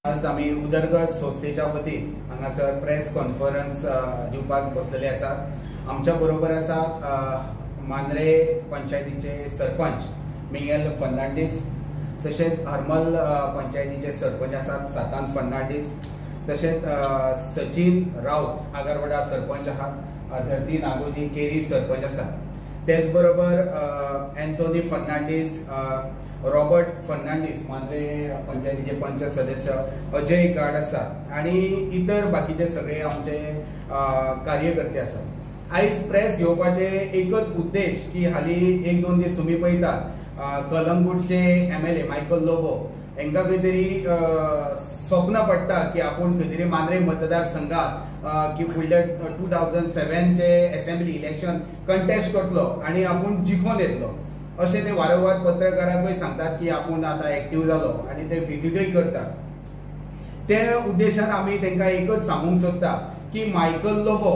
आज आमी उदरगत संस्थेच्या वतीन हांगासर प्रेस कॉन्फरन्स दिवपाक बसलेले आसात. आमच्या बरोबर आसा मांद्रे पंचायतीचे सरपंच मिंगेल फर्नांडीस, तशेंच हरमल पंचायतीचे सरपंच आसात सातान फर्नांडीस, तशेंच सचिन राऊत आगरवाडा सरपंच आहात, धरती नागोजी केरी सरपंच आसात, तेच बरोबर एन्थोनी फर्नांडीस, रॉबर्ट फर्नांडीस मांद्रे पंचायतीचे पंच सदस्य अजय गाड आसात आणि इतर बाकीचे सगळे आमचे कार्यकर्ते आसात. आयज प्रेस घेवपाचे एकच उद्देश की हाली एक दोन दीस तुमी पळयतात कलंगूटचे MLA Michael Lobo हांकां खंय तरी स्वप्न पडटा की आपूण खंय तरी मांद्रे मतदारसंघात की फुडल्या 2007 चे असेंब्ली इलेक्शन कंटेस्ट करतलो आनी आपूण जिखोन येतलो अशें ते वारंवार पत्रकारांकूय सांगतात की आपूण आतां एक्टीव जालो आनी ते विजिटूय करतात. ते उद्देशान आमी तांकां एकच सांगूंक सोदता की मायकल लोबो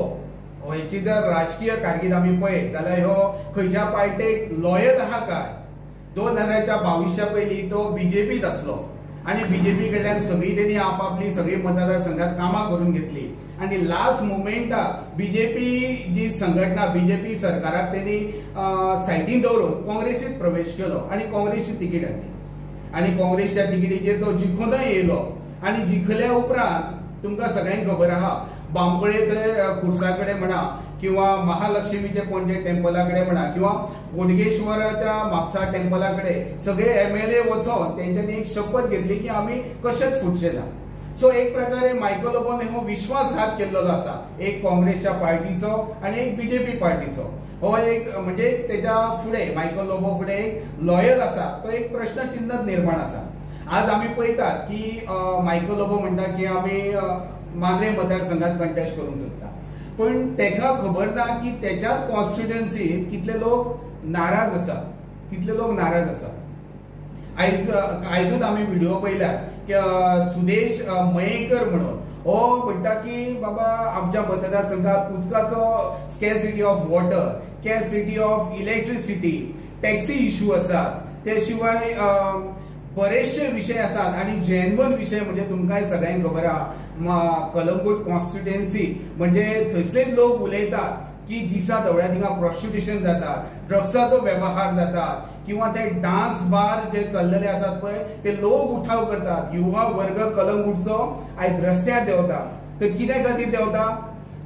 हेची जर राजकीय कारकीर्द आमी पळयत जाल्यार ह्यो खंयच्या पार्टेक लॉयल आहा काय? 2022 पयलीं तो बीजेपीत आसलो आनी बीजेपी कडल्यान सगळी तेणी आपापली सगळी मतदारसंघात कामां करून घेतली आनी लास्ट मुमेंटाक बीजेपी जी संघटना बीजेपी सरकाराक तेणी सायडीन दवरून काँग्रेसीत प्रवेश केलो आनी काँग्रेसची तिकीट हाडली आनी काँग्रेसच्या तिकिटीचेर तो जिखूनय येयलो. आनी जिखल्या उपरांत तुमकां सगळ्यांक खबर आहा बांबोळे थंय खुर्सा कडेन म्हणा किंवा महालक्ष्मीचे पणजे टेम्पला कडेन म्हणा किंवा बोडगेश्वराच्या म्हापसा टेम्पला कडेन सगळे MLA वचोन तेंच्यांनी एक शपथ घेतली की आमी कशेंच फुटचे ना. सो एक प्रकारे मायकल लोबोन हो विश्वासघात केल्लो आसा, एक काँग्रेसच्या पार्टीचो आनी एक बीजेपी पार्टीचो. हो एक म्हणजे तेच्या फुडें मायकल लोबो फुडें एक लॉयल आसा तो एक प्रश्नचिन्ह निर्माण आसा. आज आमी पळयतात की मायकल लोबो म्हणटा की आमी मांद्रे मतदारसंघात कंटेस्ट करूंक सोदता, पण तेका खबर ना की तेच्याच कॉन्स्टिट्युएन्सीत कितले लोक नाराज आसात, कितले लोक नाराज आसात. आयजूच आमी व्हिडिओ पळयला की सुदेश मयेकर म्हणून हो म्हणटा की बाबा आमच्या मतदारसंघात उदकाचो scarcity of water, scarcity of electricity, taxi issue आसात, ते शिवाय बरेचशे विशय आसात आनी जेन्युइन विशय म्हणजे तुमकांय सगळ्यांक खबर आहा कलंगूट कॉन्स्टिट्युएन्सी म्हणजे थंयसलेच लोक उलयतात की दिसा धवळ्या थिंगा प्रोस्टिट्युशन जाता, ड्रग्साचो वेव्हार जाता किंवा ते डान्स बार जे चल्लेले आसात पळय ते लोक उठाव करतात. युवा वर्ग कलंगूटचो आयज रस्त्यार देंवता, तर कित्या खातीर देंवता?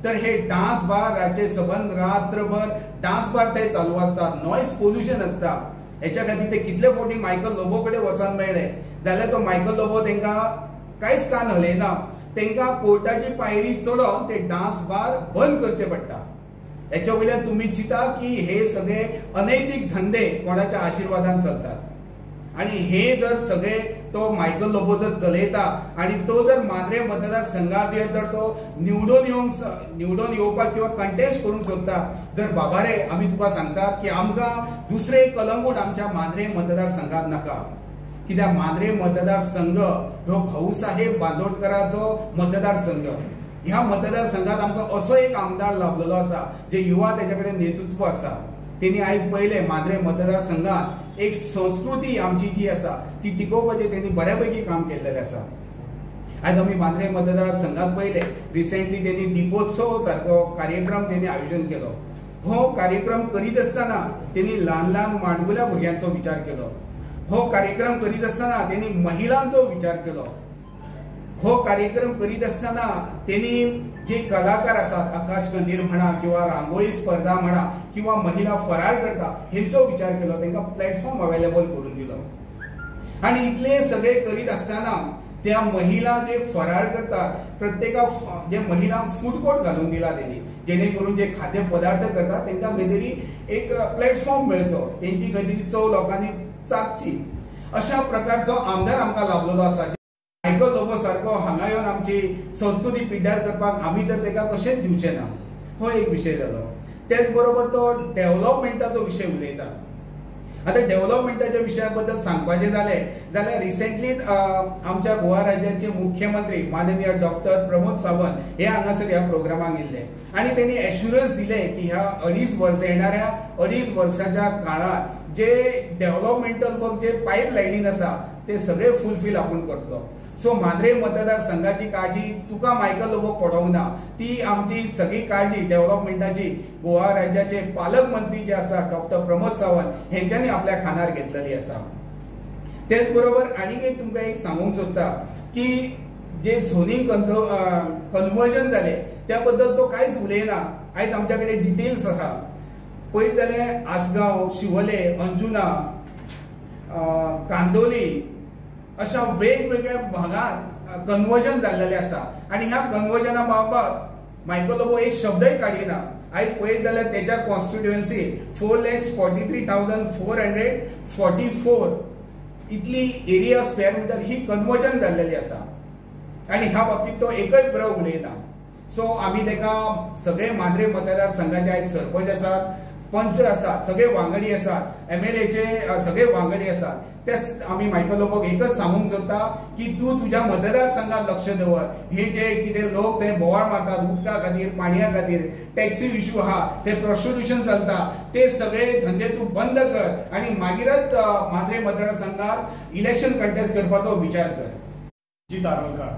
तर हे डान्स बार रातचे सबंद रात्रभर डान्स बार थंय चालू आसतात, नॉयज पोल्युशन आसता. हेच्या खातीर ते कितले फावटी मायकल लोबो कडेन वचोन मेळ्ळे जाल्यार तो मायकल लोबो तांकां कांयच कान हलयना, तांकां कोर्टाची पायरी चडोवन ते डान्स बार बंद करचे पडटा. हेच्या वयल्यान तुमी चिंता की हे सगळे अनैतीक धंदे कोणाच्या आशिर्वादान चलतात आनी हे जर सगळे तो मायकल लोबो जर चलयता आनी तो जर मांद्रे मतदारसंघात जर तो निवडून येवपाक किंवा कंटेस्ट करूंक सोदता जर बाबा रे आमी तुका सांगतात की आमकां दुसरे कलंगूट आमच्या मांद्रे मतदारसंघात नाका. कित्याक मांद्रे मतदारसंघ हो भाऊसाहेब बांदोडकराचो मतदारसंघ. ह्या मतदारसंघात आमकां असो एक आमदार लाभलेलो आसा जे युवा तेच्या कडेन नेतृत्व आसा. तेणी आयज पळयलें मांद्रे मतदारसंघात एक संस्कृती आमची जी आसा ती टिकोवपाचें तेणी बऱ्यापैकी काम केल्लेलें आसा. आयज आमी मांद्रे मतदारसंघात पळयलें रिसेंटली तेणी दीपोत्सव सारको कार्यक्रम तेणी आयोजन केलो. हो कार्यक्रम करीत आसतना तेणी ल्हान ल्हान माणकुल्या भुरग्यांचो विचार केलो, हो कार्यक्रम करीत आसतना तेणी महिलांचो विचार केलो, हो कार्यक्रम करीत आसतना तेणी जे कलाकार आसात आकाश कंदील म्हणा किंवा रांगोळी स्पर्धा म्हणा किंवा महिला फराळ करता हेंचो विचार केलो, तांकां प्लॅटफॉर्म अवेलेबल करून दिलो. आनी इतले सगळे करीत आसतना त्या महिला जे फराळ करतात प्रत्येका जे महिलांक फूड कोर्ट घालून दिला तेणी, जेणे करून जे खाद्य पदार्थ करतात तांकां खंय तरी एक प्लॅटफॉर्म मेळचो, तेंची खंय तरी चव लोकांनी चाखची. अशा प्रकारचो आमदार आमकां लाभलेलो आसा. मायकल लोबो सारको हांगा येवन आमची संस्कृती पिड्ड्यार करपाक आमी तर ताका कशेंच दिवचे ना. हो एक विशय जालो. तेच बरोबर तो डेव्हलपमेंटाचो विशय उलयता. आतां डेव्हलपमेंटाच्या विशया बद्दल सांगपाचें जालें जाल्यार रिसेंटलीच आमच्या गोवा राज्याचे मुख्यमंत्री माननीय डॉक्टर प्रमोद सावंत हे हांगासर ह्या प्रोग्रामाक येयल्ले आनी तेणी एश्युरन्स दिले की ह्या 2.5 वर्सां येणाऱ्या 2.5 वर्साच्या काळात जे डेव्हलपमेंटल वर्क जे पायप लायनीन आसा ते सगळे फुलफील आपूण करतलो. सो मांद्रे मतदारसंघाची काळजी तुका मायकल लोबो पडोंक ना, ती आमची सगळी काळजी डेव्हलपमेंटाची गोवा राज्याचे पालकमंत्री जे आसा डॉक्टर प्रमोद सावंत हेंच्यांनी आपल्या खांदार घेतलेली आसा। तेच बरोबर आनीक एक तुमकां एक सांगूंक सोदता की जे झोनिंग कन्वर्जन जालें त्या बद्दल तो कांयच उलयना। आयज आमच्या कडेन डिटेल्स आसा। पळयत जाल्यार आसगांव, शिवोले, अंजुना, कांदोली अशा वेगवेगळ्या भागात कन्वर्जन जाल्लेलें आसा आनी ह्या कन्वर्जना बाबत मायकल लोबो एक शब्दय काडिना। आयज पळयत जाल्यार तेच्या कॉन्स्टिट्युएन्सी 4,43,444 इतली एरिया स्क्वेअर मिटर ही कन्वर्जन जाल्लेली आसा आनी ह्या बाबतीत तो एकय बरो उलयना। सो आमी ताका सगळे मांद्रे मतदारसंघाचे आयज सरपंच आसात, पंच आसात, सगळे वांगडी आसात, एमएलएचे सगळे वांगडी आसात, तेच आमी मायकल लोबोक एकच सांगूंक सोदता की तूं तुज्या मतदारसंघात लक्ष दवर। हे जे कितें लोक ते बोवाळ मारतात उदका खातीर, पाणया खातीर, टॅक्सी इशू आहा, ते प्रोस्टिट्यूशन चलता, ते सगळे धंदे तूं बंद कर आनी मागीरच मांद्रे मतदारसंघात इलेक्शन कंटेस्ट करपाचो विचार कर। जीत आरोलकार,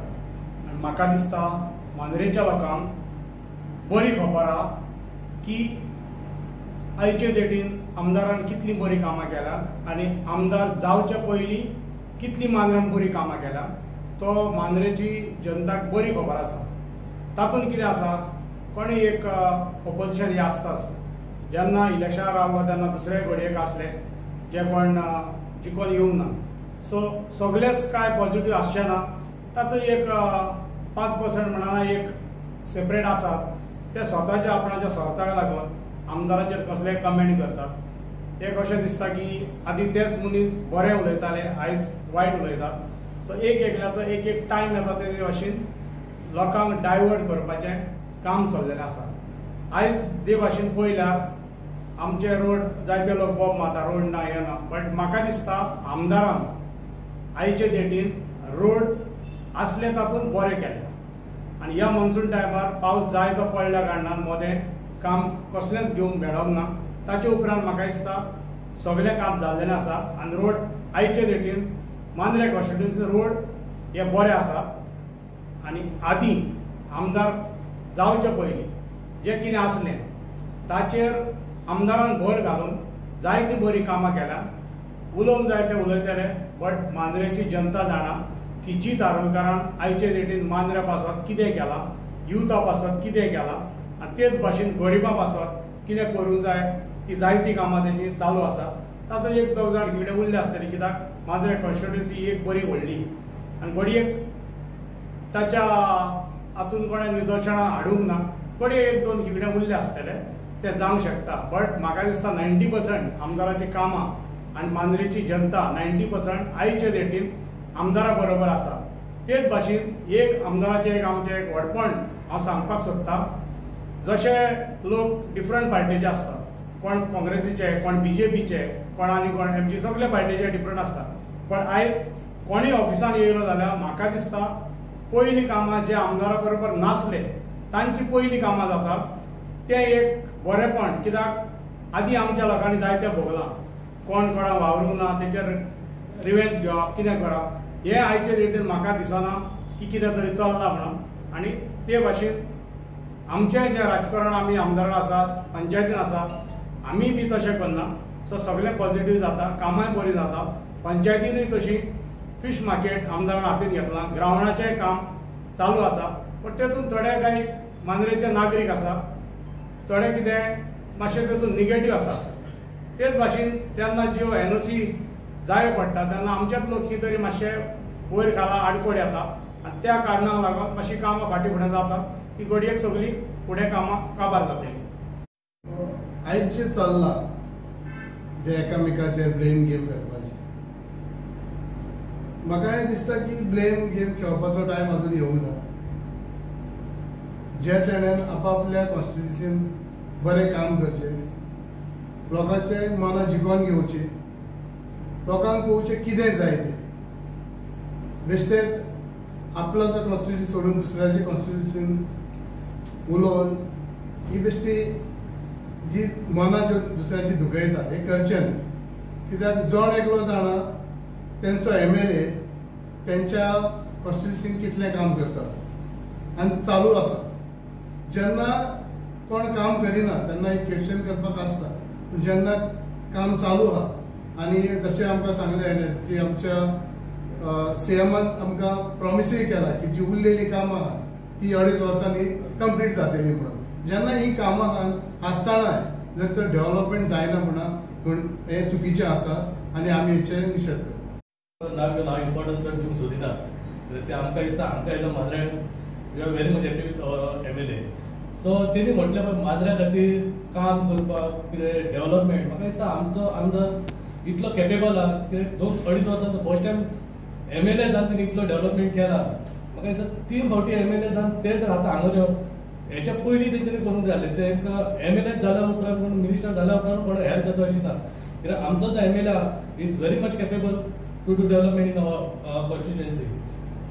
म्हाका दिसता मांद्रेच्या लोकांक बरी खबर आहा की आयचे डेटीन आमदारान कितली बरी कामां केल्या आनी आमदार जावचे पयलीं कितली मांद्र्यान बरी कामां केल्या तो मांद्रेची जनताक बरी खबर आसा। तातूंत कितें आसा, कोणी एक ओपोजिशन हें आसताच, जेन्ना इलेक्शनाक रावलो तेन्ना दुसरे घडयेक आसले जे कोण जिखोन येवंक ना, सो सगळेच कांय पॉझिटिव्ह आसचे ना, तातूंत एक 5% म्हणा एक सेपरेट आसा ते स्वताच्या आपणाच्या स्वार्थाक लागून आमदाराचेर कसले कमेंट करतात। एक अशें दिसता की आदी तेच मनीस बरें उलयताले, आयज वायट उलयतात। सो एक एकल्याचो एक एक टायम येता ते भाशेन लोकांक डायवर्ट करपाचें काम चल्लेलें आसा। आयज ते भाशेन पळयल्यार आमचे रोड जायते लोक बोब मारता, रोड ना हें ना, बट म्हाका दिसता आमदारान आयचे डेटीन रोड आसले तातूंत बरें केलें आनी ह्या मॉन्सून टायमार पावस जाय तो पडल्या कारणान मदें काम कसलेंच घेवंक मेळोंक ना। ताचे उपरांत म्हाका दिसता सगळें काम जाल्लेलें आसा आनी रोड आयचे डेटीन मांद्रे कॉन्स्टिट्युएन्सी रोड हे बरे आसा आनी आदी आमदार जावचे पयलीं जें कितें आसलें ताचेर आमदारान भर घालून जायतीं बरीं कामां केल्या। उलोवंक जाय तें उलयतले, बट मांद्रेची जनता जाणा की जीत आरोलकारान आयचे डेटीन मांद्र्या पासत कितें केलां, युथा पासत कितें केलां आनी तेच भाशेन गरिबां पासत कितें करूंक जाय ती जायतीं कामां तेजी चालू आसा। तातूंत एक दोग जाण कितें उरले आसतले कित्याक मांद्रे कॉन्स्टिट्युएन्सी एक बरी व्हडली आनी घडयेक ताच्या हातूंत कोणें निदर्शनां हाडूंक ना, घडये एक दोन कितें उरले आसतले ते जावंक शकता, बट म्हाका दिसता 90% आमदाराचीं कामां आनी मांद्रेची जनता 90% आयचे डेटीन आमदारा बरोबर आसा। तेच भाशेन एक आमदाराचें एक आमचें एक व्हडपण हांव सांगपाक सोदता, जशे लोक डिफरंट पार्टीचे आसतात, कोण काँग्रेसीचे, कोण बीजेपीचे, कोण आनी कोण एमजी, सगळे पार्टीचे डिफरंट आसतात, पण आयज कोणूय ऑफिसान येयलो जाल्यार म्हाका दिसता पयलीं कामां जे आमदारा बरोबर नासले तांची पयलीं कामां जातात, तें एक बरेंपण कित्याक आदीं आमच्या लोकांनी जायतें भोगलां, कोण कोणाक वावरूंक ना तेचेर रिवेंज घेवप कितें करप हें आयचे डेटीन म्हाका दिसना की कितें तरी चल्लां म्हणून। आनी ते भाशेन आमचें जें राजकारण आमी आमदारां आसात, पंचायतीन आसात, आमी बी तशें करना, सो सगळें पॉझिटिव्ह जाता, कामांय बरीं जाता। पंचायतीनूय तशी फिश मार्केट आमदारान हातीन घेतलां, ग्रावंडाचेंय काम चालू आसा, पण तेतून थोडे कांय मांद्रेचे नागरीक आसा, थोडे कितें मातशें तेतून निगेटीव आसा। तेच भाशेन तेन्ना ज्यो एनओसी जाय पडटा तेन्ना आमचेच लोक ही तरी मातशे वयर खाला आडकोड येता आनी त्या कारणाक लागून मातशी कामां फाटीं फुडें जातात, ती घडयेक सगळीं फुडें कामां काबार जातलीं। आयज जें चल्लां जे एकामेकाचेर ब्लेम गेम करपाची, म्हाका हें दिसता की ब्लेम गेम खेळपाचो टायम अजून येवंक ना। जे तेणेन आपापल्या कॉन्स्टिट्युशन बरें काम करचें, लोकांचे मनां जिखोवन घेवचें, लोकांक पळोवचें कितें जाय तें, बेश्टें आपलो जो कॉन्स्टिट्युशन सोडून दुसऱ्याचें कॉन्स्टिट्युशन उलोवन ही बेश्टी जी मनां ज्यो दुसऱ्याची दुखयता हें करचें न्हय। कित्याक जण एकलो जाणा तेंचो एमएलए तेंच्या कॉन्स्टिट्युशन कितलें काम करतात आनी चालू आसा. जेन्ना कोण काम करिना तेन्ना एक क्वेश्चन करपाक आसता, पूण जेन्ना काम चालू आहा आनी जशें आमकां सांगलें हाणें की आमच्या सीएमान आमकां प्रॉमिसूय केला की जी उरलेली कामां आहा ती 2.5 वर्सांनी कंप्लीट जातली म्हणून. जेन्ना ही कामां आसतना जर तर डेव्हलपमेंट जायना म्हूण हें चुकीचें आसा आनी आमी हेचेर निशेध करता. नांव घेवन हांव इम्पॉर्टन्स चड दिवंक सोदिना, ते आमकां दिसता आमकां एकदम मांद्र्यान we are very much happy with MLA. So तेणी म्हटलें पळय मांद्र्या खातीर काम करपाक कितें डेव्हलपमेंट, म्हाका दिसता आमचो आमदार इतलो केपेबल आहा कित्याक 2-2.5 वर्सांचो फर्स्ट टायम MLA जावन तेणी इतलो डेव्हलपमेंट केला. म्हाका दिसता 3 फावटी MLA जावन ते जर आतां हांगा येवन हेच्या पयलीं तेंच्यांनी करूंक जाय आसलें. तेंकां MLA जाल्या उपरांत कोण मिनिस्टर जाल्या उपरांत कोण हेल्प जाता अशी ना, कित्याक आमचो जो MLA आहा is very much capable to do development in our constituency.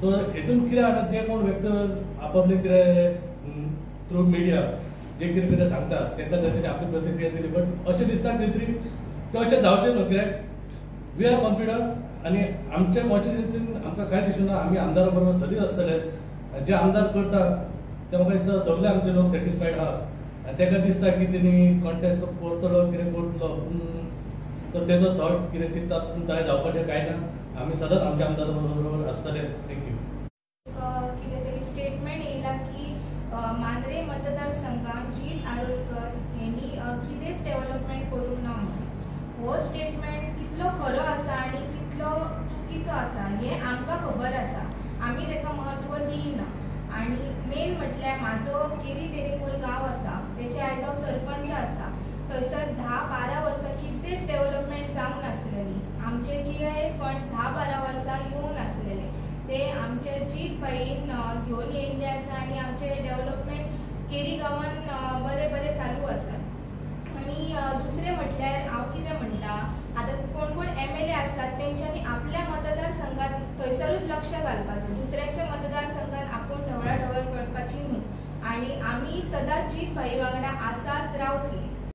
So हेतून कितें आतां जे कोण व्यक्त आपापले कितें थ्रू मिडिया जे कितें कितें सांगतात तांकां जर तेणी आपली प्रतिक्रिया दिली, बट अशें दिसता कितें तरी की अशें जावचें न्हू, कित्याक we are confidence आनी आमच्या कॉन्स्टिट्युएन्सीन आमकां कांयच इशू ना. आमी आमदारा बरोबर सदींच आसतले, जे आमदार करता ते म्हाका दिसता सगळे आमचे लोक सॅटिस्फायड आहा आनी ताका दिसता की तेणी कॉन्टेस्ट तो करतलो कितें करतलो, पूण तो तेजो थॉट कितें चिंतता पूण कांय जावपाचें कांय ना. आमी सदांच आमच्या आमदारा बरोबर आसतले. Thank you. कितें तरी स्टेटमेंट येयला की मांद्रे मतदारसंघात जीत आरोलकर यांनी कितेंच डेव्हलपमेंट करूंक ना म्हणून. हो स्टेटमेंट कितलो खरो आसा आनी कितलो चुकीचो आसा हें आमकां खबर आसा, आमी ताका म्हत्व दिना. आनी मेन म्हटल्यार म्हाजो केरी तेरेखोल गांव आसा, तेचे आयज हांव सरपंच आसा, थंयसर 10-12 वर्सां कितेंच डेव्हलपमेंट जावंक नासलेली. आमचे GIA fund 10-12 वर्सां येवंक नासलेले, ते आमचे जीत भाईन घेवन येयल्ले आसा आनी आमचे डेव्हलपमेंट केरी गांवान बरें बरें चालू आसात. आनी दुसरें म्हटल्यार हांव कितें म्हणटा, आतां कोण कोण MLA आसात तेंच्यांनी आपल्या मतदारसंघात थंयसरूच लक्ष घालपाचो, दुसऱ्यांच्या मतदारसंघात आपूण ढवळाढवळ करपाची न्हू. आनी आमी सदांच जीत भाई वांगडा आसात रावतली.